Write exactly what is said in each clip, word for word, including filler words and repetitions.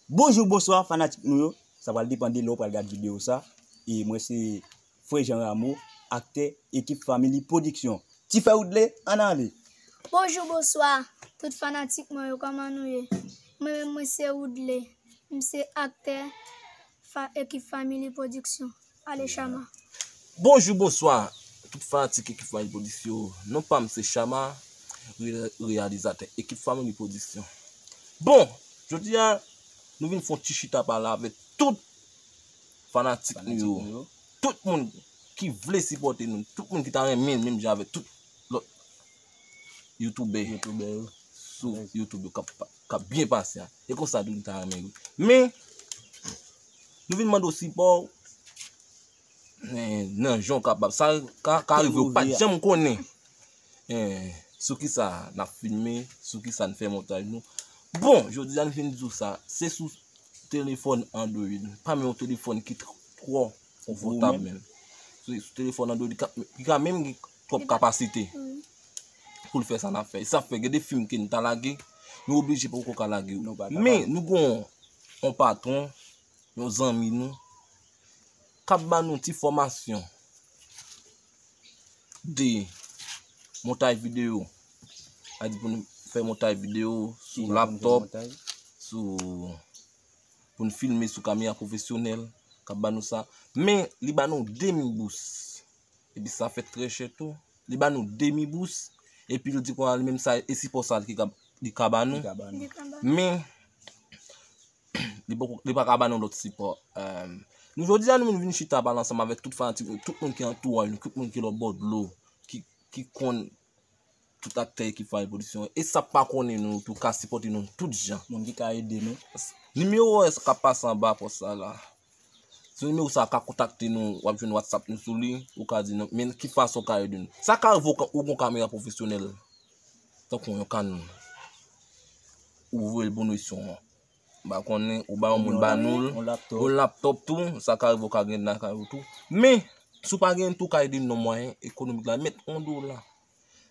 Bonjou, bonswa, fanatik nou yo. Sa pral depann de lè w pral gad videyo sa. E mwen se Frè Jean Rameau, aktè ekip Family Production. Ti Frè Woodley, ann ale. Bonjou, bonswa, tout fanatik mwen yo, kòman nou ye? Mwen menm, mwen se Woodley. M se aktè fa-, ekip Family Production. Ale, Chama. Bonjou, bonswa, tout fanatik ekip Family Production. Non pa m se Chama, re-, reyalizatè ekip Family Production. Bon, jodi a, nou vin fè yon ti chita pale avèk tout fanatik nou yo. Tout moun ki vle sipòte nou, tout moun ki ta renmen menm jan avèk tout lòt youtubè sou YouTube yo k ap, k ap byen pase a. E konsa tou nou ta renmen yo. Men, nou vin mande w sipò w, eh, nan jan w kapab. Sa ka, ka rive w pa t janm konnen, eh, sou kisa n ap filme, sou kisa n fè montaj nou. Bon, jodi a nou vin di w sa, se sou telefòn Android. Pa menm yon telefòn ki tr-, twò konfòtab menm. Se sou telefòn Android ki ka, ki ka menm gen twòp kapasite pou l fè sa n ap fè. E sa fè gen de fim ke n ta lage, nou oblije poko ka lage yo. Men nou gen yon patwon, yon zanmi nou, k ap ba nou ti fòmasyon de montaj videyo. A di pou nou fè montaj videyo sou laptòp, sou, pou nou filme sou kamera pwofesyonèl, k ap ba nou sa. Men, li ba nou demi bous. Epi sa fè trè chè tou. Li ba nou demi bous. Epi li di konsa li menm sa, e sipò sa li ka, li ka ba nou. Men, li poko, li pa ka ba nou lòt sipò. Eh, nou jodi a nou vin chita pale ansanm avèk tout fanatik nou, tout moun ki antouraj nou, tout moun ki lòt bò dlo, ki, ki konn tout aktè ekip Family Production. E sa pa konnen nou tou ka sipòte nou tout jan. Moun ki ka ede nou. Nimewo sa k ap pase anba pòs sa la. Sou nimewo sa ka kontakte nou, w ap jwenn WhatsApp nou sou li, ou ka di nou, men ki fason w ka ede nou. Sa ka rive w ka, ou gon kamera pwofesyonèl. Tankou yon Canon. Ou voye l pou nou isi yon, m pa konnen, ou ba yon moun ba nou l, yon laptòp tou, sa ka rive w ka gen nan kay ou tou. Men, si w pa gen tou, ka ede nou nan mwayen ekonomik la, met yon dola.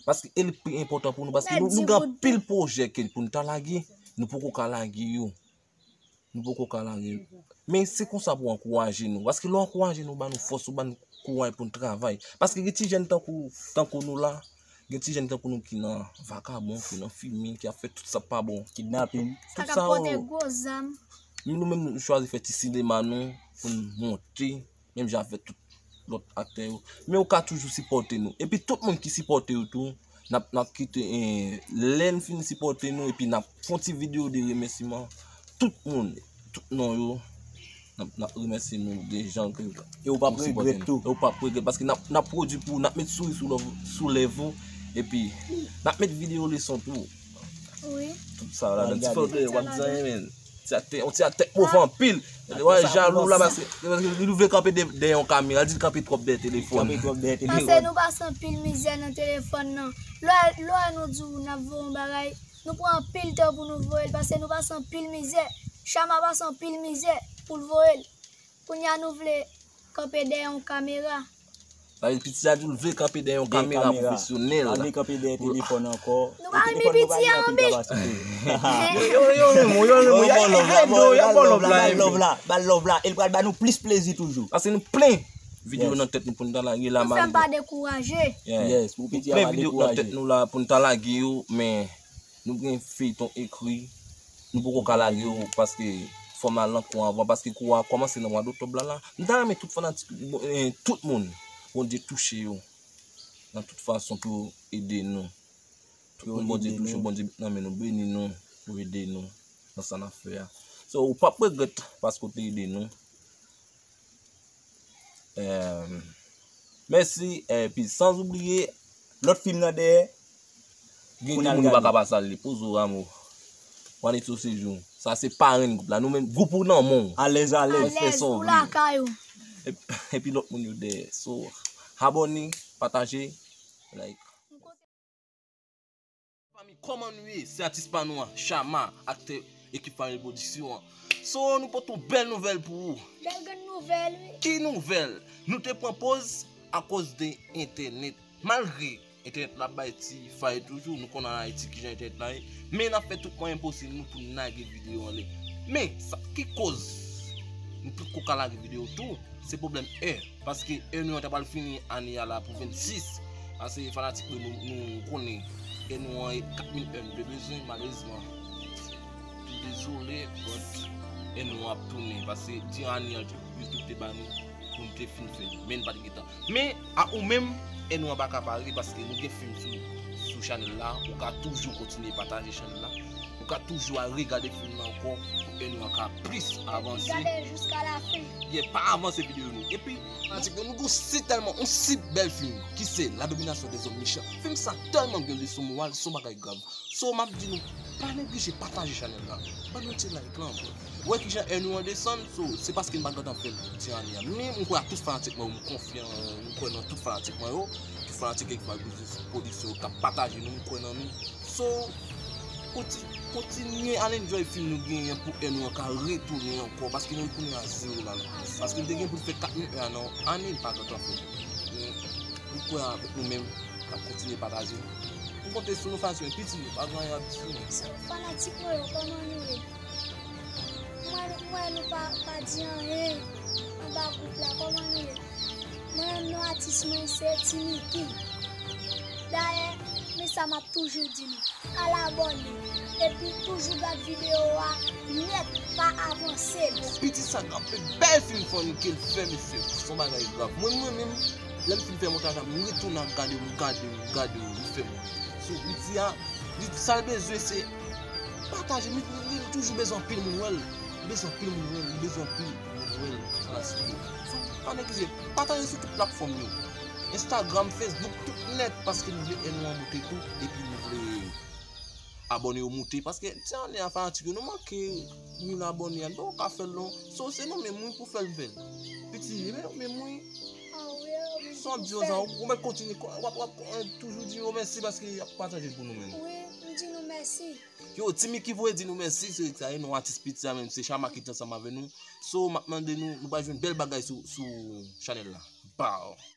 Paske e li pi enpòtan pou nou, paske nou, nou gen anpil pwojè ke pou nou ta lage, nou poko ka lage yo. Nou poko ka lage. Men se konsa pou ankouraje nou. Paske lè w ankouraje nou, w ba nou fòs, w ba nou kouraj pou n travay. Paske gen ti jèn tankou, tankou nou la, gen ti jèn tankou nou ki nan vakabon, ki nan fimen, ki ap fè tout sa k pa bon. Kidnaping. Tout sa yo. Men nou menm nou chwazi fè ti sinema nou pou n monte, menm jan avèk tout lòt aktè yo. Men ou ka toujou sipòte nou. Epi tout moun ki sipòte yo tou, n ap, n ap kite, eh, lè n fin sipòte nou, epi n ap fè yon ti videyo de remèsiman. Tout moun, tout non yo, n ap, n ap remèsye nou de jan ke e ou p ap regrèt tou. E ou p ap regrèt, paske n ap, n ap pwodui pou ou, n ap met souri sou lèv, sou lèv ou, epi n ap met videyo leson tou. Wi. Tout sa ladan. Ti fè w w ap di anyen, men. Ti aktè, yon ti aktè k move anpil. Wè, jalou la, paske, paske li vle kanpe de-, dèyè yon kamera. Li di l kanpe twòp dèyè telefòn. Kanpe twòp dèyè telefòn. Paske nou pase anpil mizè nan telefòn nan. Lè, lè nou di w n ap voye yon bagay, nou pran anpil tan pou nou voye l, paske nou pase anpil mizè. Chama pase anpil mizè pou l voye l. Kounye a nou vle kanpe dèyè yon kamera. Sa vle di pitit la di l vle kanpe dèyè yon kamera pwofesyonèl. Pa vle kanpe dèyè telefòn ankò. Nou pa renmen piti a anpil. Yo, yo, yo, yo, yo, y ap ba love la, y ap ba love la, ba love la. E l pral ba nou plis plezi toujou. Paske nou plen videyo nan tèt nou pou n ta lage la. Nou fè m pa dekouraje. Yes, pou piti a pa dekouraje. Nou plen videyo nan tèt nou la pou n ta lage yo, men nou gen feyton ekri, nou poko ka lage yo paske fò m al nan kou anvan, paske kou a kòmanse nan mwa doktòb la la. M ta renmen tout fanatik, eh, tout moun, Bondye touche yo nan tout fason pou yo ede nou. Tout moun Bondye touche, Bondye met nan men nou, beni nou, pou ede nou nan sa n ap fè a. So, ou p ap regrèt paske w te ede nou. Eh, mèsi, epi san oubliye, lòt fim nan dèyè. Gen de moun ki pa ka pa salye. Pozo Ramo. Juanito Séjour. Sa se parenn gwoup la. Nou menm, gwoup ou nan men w. Alèz, alèz. Alèz, ou lakay ou. Epi, epi lòt moun yo dèyè. So, abòne, pataje, like. Fanmi, kòman nou ye? Se atis pa nou an, Chama, aktè ekip Family Production an. So, nou pote yon bèl nouvèl pou ou. Bèl grenn nouvèl, wi. Ki nouvèl? Nou te pran poz akoz de entènèt. Malgre entènèt la bay ti fay toujou, nou konn an Ayiti kijan entènèt la ye, men n ap fè tout mwayen posib nou pou n lage videyo anlè. Men, sa ki koz nou potko ka lage videyo tou, se pwoblèm è. Paske è nou an ta pral fini ane a la pou vennsis. Paske fanatik nou, nou, nou konnen è nou an e kat mil è nou te bezwen, malerezman. Tou dezole, but è nou an ap tounen. Paske ti ane an, YouTube te ba nou pou n te fin fè l. Men n pa t gen tan. Men, a ou menm, è nou an pa ka pare paske nou gen fim sou, sou chanèl la. Ou ka toujou kontinye pataje chanèl la. Ou ka toujou al regade fim nan ankò pou è nou an ka plis avanse. Gade jiska la fen. Yeah, pa avanse videyo nou. Epi, fanatik nou, nou gon si tèlman, yon si bèl fim ki se La Domination des Hommes Méchants. Fim sa tèlman gen leson moral, se yon bagay grav. So, m ap di nou, pa neglije pataje chanèl la. Ban nou ti like lan, bro. Ou wè kijan è nou an desann, so, se paske n pa t gentan fè l ti ane a. Men, m kwè ak tout fanatik mwen yo, m konfyan, m kwè nan tout fanatik mwen yo. Tout fanatik X Five Production yo k ap pataje nou, m kwè nan nou. So, konti-, kontinye al enjoy fim nou genyen pou è nou an ka retounen ankò, paske nou tounen a zewo la, non. Paske n te gen pou n fè kat mil è a nan ane, n pa gentan fè l. Men, m kwè avèk nou menm, n ap kontinye pataje. M konte sou nou fanatik mwen, piti, pa gen anyen ap di sou nou. So, fanatik mwen yo, kòman nou ye? Mwen, mwen nou pa, pa di anyen anba gwoup la, kòman nou ye? Mwen menm non atis mwen se Ti Miki. Dayè, men sa m ap toujou di nou. Al abòne. Epi toujou gad videyo a nèt, pa avanse. Pitit sa kanpe bèl fim funny ke l fè, mesye. Se yon bagay grav. Mwen, mwen menm, lè m fin fè montaj la, m retounen ap gade, m gade, m gade, m fè mwen. So, pitit a, li, sa l bezwen, se pataje. Li, li, li toujou bezwen anpil moun wè l. Li bezwen anpil moun wè l. Li bezwen anpil moun wè l. Sa la, se li. So, pa neglije. Pataje sou tout platfòm yo. Instagram, Facebook, tout nèt, paske nou vle è nou an moute tou, epi nou vle abòne yo moute, paske ti ane a fanatik yo, nou manke mil abòne a, nou poko ka fè l non. So, se nou menm wi pou fè l, fè l. Piti, e men, men mwen, se yon dyòz an, ou mèt kontinye, w ap, w ap, w ap toujou di yo mèsi paske y ap pataje l pou nou menm. Wi, m di nou mèsi. Yo, Ti Miki voye di nou mèsi, se sa, e non atis piti a menm, se Chama ki te ansanm avè nou. So, m ap mande nou, nou pral jwenn bèl bagay sou, sou chanèl la. Pow!